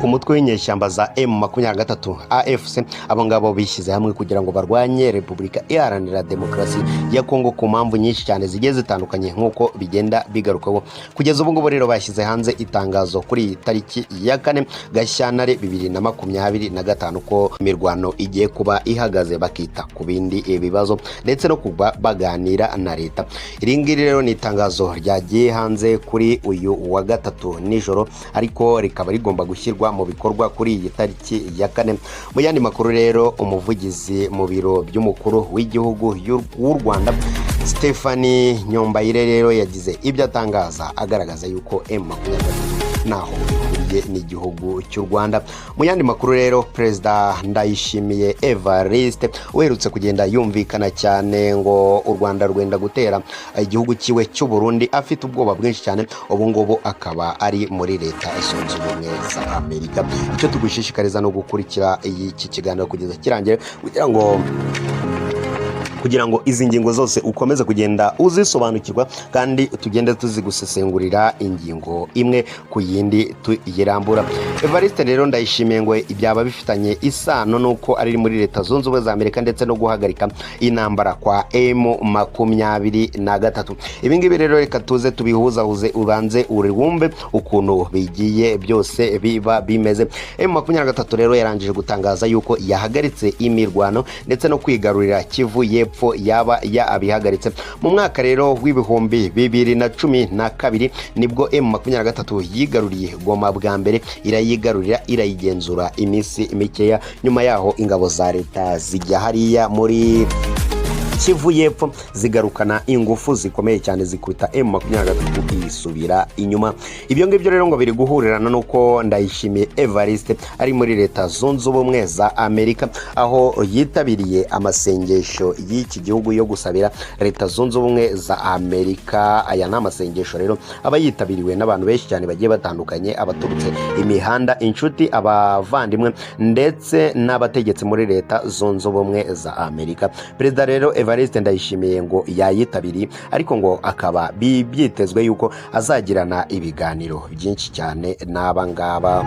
Umutwe w'inyeshyamba za M23 AFC, abo ngabo bishyize hamwe kugira ngo barwanye Repubulika Iharanira Demokarasi ya Kongo ku mpamvu nyinshi cyane zigiye zitandukanye, nk'uko bigenda bigarukaho. Kugeza ubu ngubu rero bashyize hanze itangazo kuri iyi tariki ya 4 Gashyantare 2025 ko imirwano igiye kuba ihagaze, bakita ku bindi bibazo ndetse no kuba baganira na leta. Iri ngiri rero ni itangazo ryagiye hanze kuri uyu wa gatatu nijoro, ariko rikaba rigomba gushyirwa mu bikorwa kuri iyi tariki ya 4. Mu yandi makuru rero, umuvugizi mu biro by'umukuru w'igihugu w'u Rwanda, Stephanie Nyombayire, rero yagize ibyo atangaza agaragaza yuko M23 ntaho bihuriye n'igihugu cy'u Rwanda. Mu yandi makuru rero, Perezida Ndayishimiye Evariste uherutse kugenda yumvikana cyane ngo u Rwanda rwenda gutera igihugu cyiwe cy'u Burundi, afite ubwoba bwinshi cyane, ubu ngubu akaba ari muri Leta Zunze Ubumwe za Amerika. Icyo tugushishikariza no gukurikira iki kiganiro kugeza kirangiye kugira ngo izi ngingo zose ukomeze kugenda uzisobanukirwa, kandi tugende tuzigusesengurira ingingo imwe ku yindi tuyirambura. Evariste rero Ndayishimiye ngo byaba bifitanye isano n'uko ari muri Leta Zunze Ubumwe za Amerika ndetse no guhagarika intambara kwa M23. Ibi ngibi rero reka tuze tubihuzahuze, ubanze uri wumve ukuntu bigiye byose biba bimeze. M23 rero yarangije gutangaza yuko yahagaritse imirwano, ndetse no kwigarurira Kivu y'Epfo yaba yabihagaritse. Mu mwaka rero w'2012 nibwo M23 yigaruriye Goma bwa mbere, irayigarurira, irayigenzura iminsi mikeya. Nyuma yaho ingabo za leta zijya hariya muri Kivu y'Epfo, zigarukana ingufu zikomeye cyane, zikubita M23 isubira inyuma. Ibyo ngibyo rero ngo biri guhurirana n'uko Ndayishimiye Evariste ari muri Leta Zunze Ubumwe za Amerika, aho yitabiriye amasengesho y'iki gihugu yo gusabira Leta Zunze Ubumwe za Amerika. Aya ni amasengesho rero aba yitabiriwe n'abantu benshi cyane bagiye batandukanye, abaturutse imihanda, inshuti, abavandimwe ndetse n'abategetsi muri Leta Zunze Ubumwe za Amerika. Perezida rero Evariste Ndayishimiye ngo yayitabiriye, ariko ngo akaba byitezwe yuko azagirana ibiganiro byinshi cyane n'aba ngaba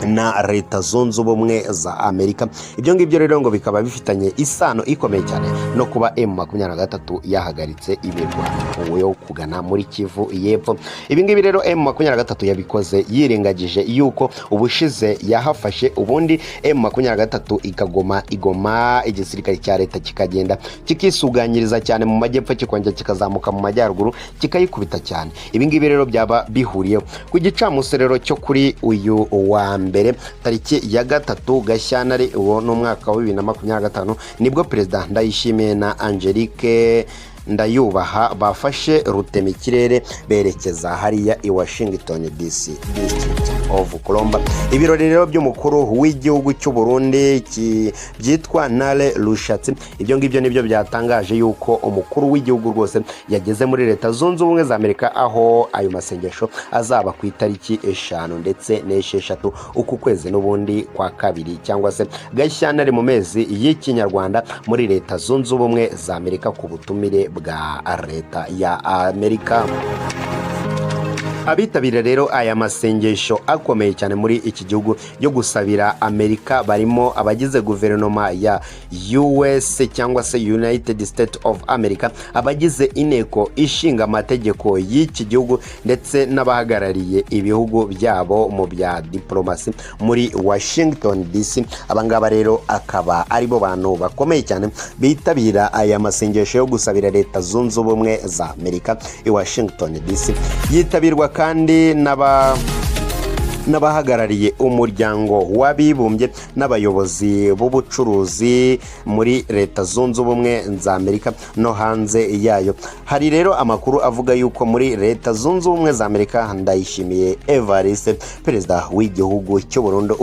na Leta Zunze Ubumwe za Amerika. Ibyo ngibyo rero ngo bikaba bifitanye isano ikomeye cyane no kuba M23 yahagaritse imirwano yo kugana muri Kivu y'Epfo. Ibi ngibi rero M23 yabikoze yirengagije yuko ubushize yahafashe, ubundi M23 ikagoma igoma, igisirikare cya leta kikagenda kikisuganyiriza cyane mu majyepfo, kikongera kikazamuka mu majyaruguru kikayikubita cyane. Ibi ngibi rero byaba bihuriyeho. Ku gicamunsi rero cyo kuri uyu wa mbere, tariki ya 3 Gashyantare, uwo ni umwaka wa 2025, nibwo Perezida Ndayishimiye na Angelique Ndayubaha bafashe rutemikirere berekeza hariya i Washington DC, District of Columbia. Ibirori rero by'umukuru w'igihugu cy'u Burundi byitwa Ntare Rushatsi, ibyo ngibyo nibyo byatangaje yuko umukuru w'igihugu rwose yageze muri Leta Zunze Ubumwe za Amerika, aho ayo masengesho azaba ku itariki 5 ndetse n'6 uku kwezi n'ubundi kwa kabiri, cyangwa se Gashyantare mu mezi y'Ikinyarwanda, muri Leta Zunze Ubumwe za Amerika ku butumire bwa leta ya Amerika. Abitabiriye rero aya masengesho akomeye cyane muri iki gihugu yo gusabira Amerika barimo abagize guverinoma ya US cyangwa se United States of America, abagize Inteko Ishinga Amategeko y'iki gihugu, ndetse n'abahagarariye ibihugu byabo mu bya diplomasi muri Washington DC. Abangaba rero akaba aribo bantu bakomeye cyane bitabira aya masengesho yo gusabira Leta Zunze Ubumwe za Amerika i Washington DC. Yitabirwa kandi n'abahagarariye Umuryango w'Abibumbye n'abayobozi b'ubucuruzi muri Leta Zunze Ubumwe za Amerika no hanze yayo. Hari rero amakuru avuga yuko muri Leta Zunze Ubumwe za Amerika Ndayishimiye Evariste, perezida w'igihugu cy'u Burundi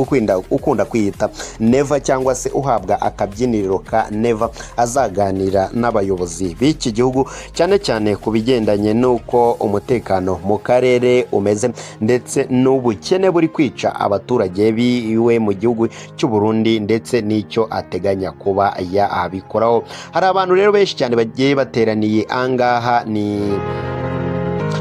ukunda kwiyita Neva cyangwa se uhabwa akabyiniriro ka Neva, azaganira n'abayobozi b'iki gihugu, cyane cyane ku bigendanye n'uko umutekano mu karere umeze ndetse n'ubukene buri kwica abaturage biwe mu gihugu cy'u Burundi, ndetse n'icyo ateganya kuba yabikoraho. Hari abantu rero benshi cyane bagiye bateraniye angaha. Ni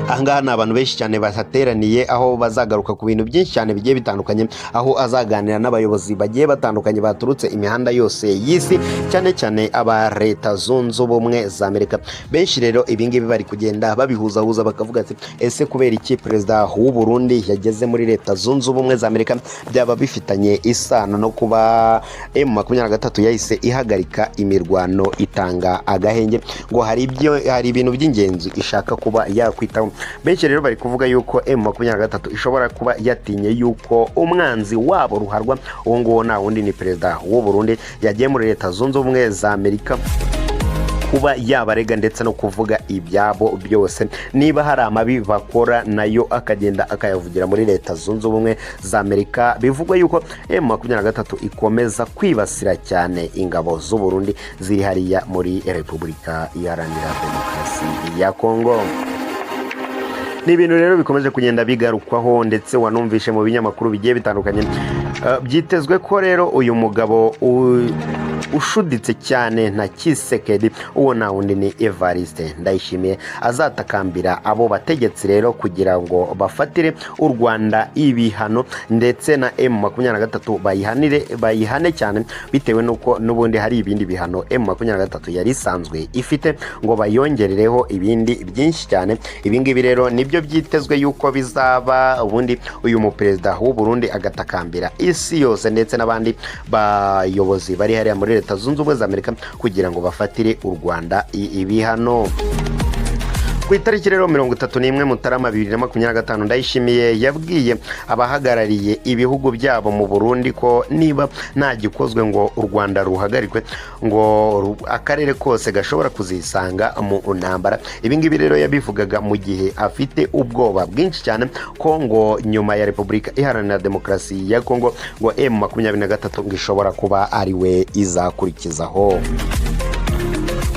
Ahangaha ni abantu benshi cyane bahateraniye, aho bazagaruka ku bintu byinshi cyane bigiye bitandukanye, aho azaganira n'abayobozi bagiye batandukanye baturutse imihanda yose y'isi, cyane cyane aba Leta Zunze Ubumwe za Amerika. Benshi rero ibingibi bari kugenda babihuzahuza, bakavuga ati: "Ese kubera iki perezida w'u Burundi yageze muri Leta Zunze Ubumwe za Amerika? Byaba bifitanye isano no kuba M23 yahise ihagarika imirwano, itanga agahenge, ngo hari ibintu by'ingenzi ishaka kuba yakwitaho?" Benshi rero bari kuvuga yuko M23 ishobora kuba yatinye yuko umwanzi wabo ruharwa, uwo nguwo nta wundi ni perezida w'u Burundi, yagiye muri Leta Zunze Ubumwe za Amerika kuba yabarega ndetse no kuvuga ibyabo byose, niba hari amabi bakora nayo akagenda akayavugira muri Leta Zunze Ubumwe za Amerika. Bivugwa yuko M23 ikomeza kwibasira cyane ingabo z'u Burundi ziri hariya muri Repubulika Iharanira Demokarasi ya Kongo. Ni ibintu rero bikomeje kugenda bigarukwaho, ndetse wanumvishe mu binyamakuru bigiye bitandukanye. Byitezwe ko rero uyu mugabo ushuditse cyane na Tshisekedi, uwo nta wundi ni Evariste Ndayishimiye, azatakambira abo bategetsi rero kugira ngo bafatire u Rwanda ibihano, ndetse na M23 bayihanire, bayihane cyane, bitewe n'uko n'ubundi hari ibindi bihano M23 yari isanzwe ifite, ngo bayongerereho ibindi byinshi cyane. Ibi ngibi rero nibyo byitezwe yuko bizaba, ubundi uyu muperezida w'u Burundi agatakambira isi yose ndetse n'abandi bayobozi bari hariya muri Leta Zunze Ubumwe za Amerika kugira ngo bafatire u Rwanda ibihano. Ku itariki rero 31 Mutarama 2025, Ndayishimiye yabwiye abahagarariye ibihugu byabo mu Burundi ko niba nta gikozwe ngo u Rwanda ruhagarikwe, ngo akarere kose gashobora kuzisanga mu ntambara. Ibi ngibi rero yabivugaga mu gihe afite ubwoba bwinshi cyane ko ngo nyuma ya Repubulika Iharanira Demokarasi ya Kongo, ngo M23 ngo ishobora kuba ari we izakurikizaho.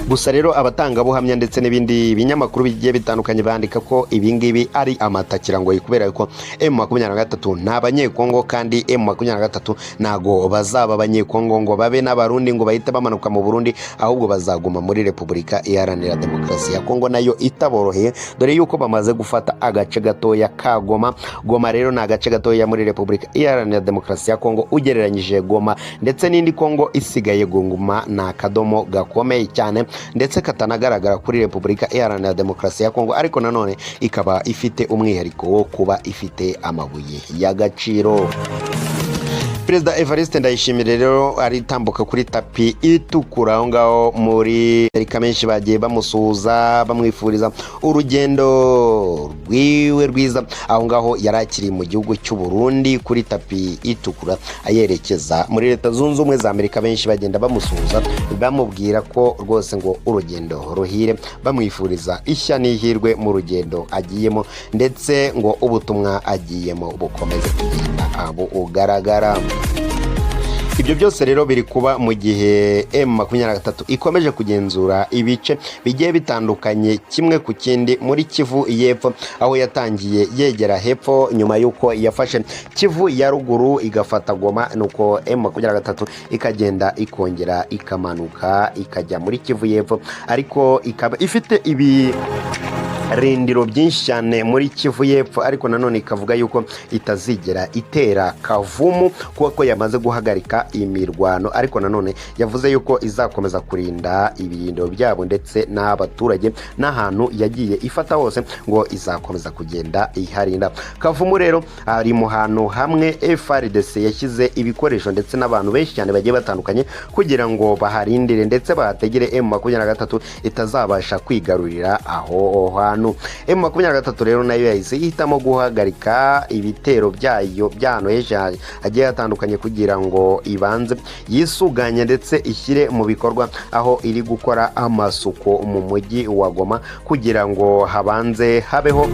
Gusa rero abatangabuhamya ndetse n'ibindi binyamakuru bigiye bitandukanye bandika ko ibingibi ari amatakirangoyi, kubera ko M23 ni Abanyekongo, kandi M23 ntago bazaba Abanyekongo ngo babe n'Abarundi, ngo bahite bamanuka mu Burundi, ahubwo bazaguma muri Repubulika Iharanira Demokarasi ya Kongo, nayo itaboroheye, dore yuko bamaze gufata agace gatoya ka Goma. Goma rero ni agace gatoya muri Repubulika Iharanira Demokarasi ya Kongo. Ugereranyije Goma ndetse n'indi Kongo isigaye, Goma ni akadomo gakomeye cyane ndetse katanagaragara kuri Repubulika Iharanira Demokarasi ya Kongo, ariko nanone ikaba ifite umwihariko wo kuba ifite amabuye y'agaciro. Perezida Evariste Ndayishimiye rero aritambuka kuri tapi itukura aho ngaho muri Amerika. Benshi bagiye bamusuhuza, bamwifuriza urugendo rwiwe rwiza. Aho ngaho yari akiri mu gihugu cy'u Burundi kuri tapi itukura ayerekeza muri Leta Zunze Ubumwe za Amerika. Benshi bagenda bamusuhuza, bamubwira ko rwose ngo urugendo ruhire, bamwifuriza ishya n'ihirwe mu rugendo agiyemo, ndetse ngo ubutumwa agiyemo bukomeze kugenda bugaragara. Ibyo byose rero biri kuba mu gihe M23 ikomeje kugenzura ibice bigiye bitandukanye kimwe ku kindi muri Kivu y'Epfo, aho yatangiye yegera hepfo nyuma y'uko yafashe Kivu ya Ruguru, igafata Goma, nuko M23 ikagenda ikongera ikamanuka ikajya muri Kivu y'Epfo, ariko ikaba ifite ibirindiro byinshi cyane muri Kivu y'Epfo. Ariko nanone ikavuga yuko itazigera itera Kavumu kuko yamaze guhagarika imirwano, ariko nanone yavuze yuko izakomeza kurinda ibirindiro byabo ndetse n'abaturage, n'ahantu yagiye ifata hose ngo izakomeza kugenda iharinda. Kavumu rero ari mu hantu hamwe FARDC yashyize ibikoresho ndetse n'abantu benshi cyane bagiye batandukanye kugira ngo baharindire ndetse bahategere M23 itazabasha kwigarurira aho hantu. M23 rero nayo yahise ihitamo guhagarika ibitero byayo by'ahantu henshi hagiye hatandukanye kugira ngo ibanze yisuganye ndetse ishyire mu bikorwa aho iri gukora amasuku mu mujyi wa Goma, kugira ngo habanze habeho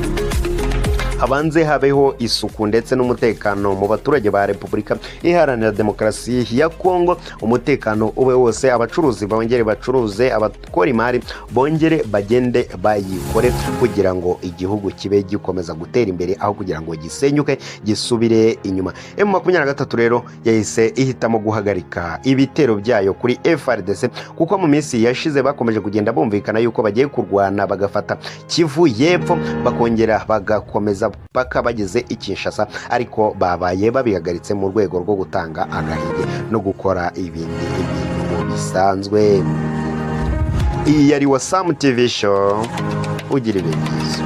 Habanze habeho isuku ndetse n'umutekano mu baturage ba Repubulika Iharanira Demokarasi ya Kongo, umutekano ube wose, abacuruzi bongere bacuruze, abakora imari bongere bagende bayikore, kugira ngo igihugu kibe gikomeza gutera imbere aho kugira ngo gisenyuke, gisubire inyuma. M23 rero yahise ihitamo guhagarika ibitero byayo kuri FARDC, kuko mu minsi yashize bakomeje kugenda bumvikana yuko bagiye kurwana bagafata Kivu y'Epfo, bakongera bagakomeza paka bageze i Kinshasa, ariko babaye babihagaritse mu rwego rwo gutanga agahenge no gukora ibindi bintu bisanzwe. Iyi yari Wasamu TV Show, ugira ibihe byiza.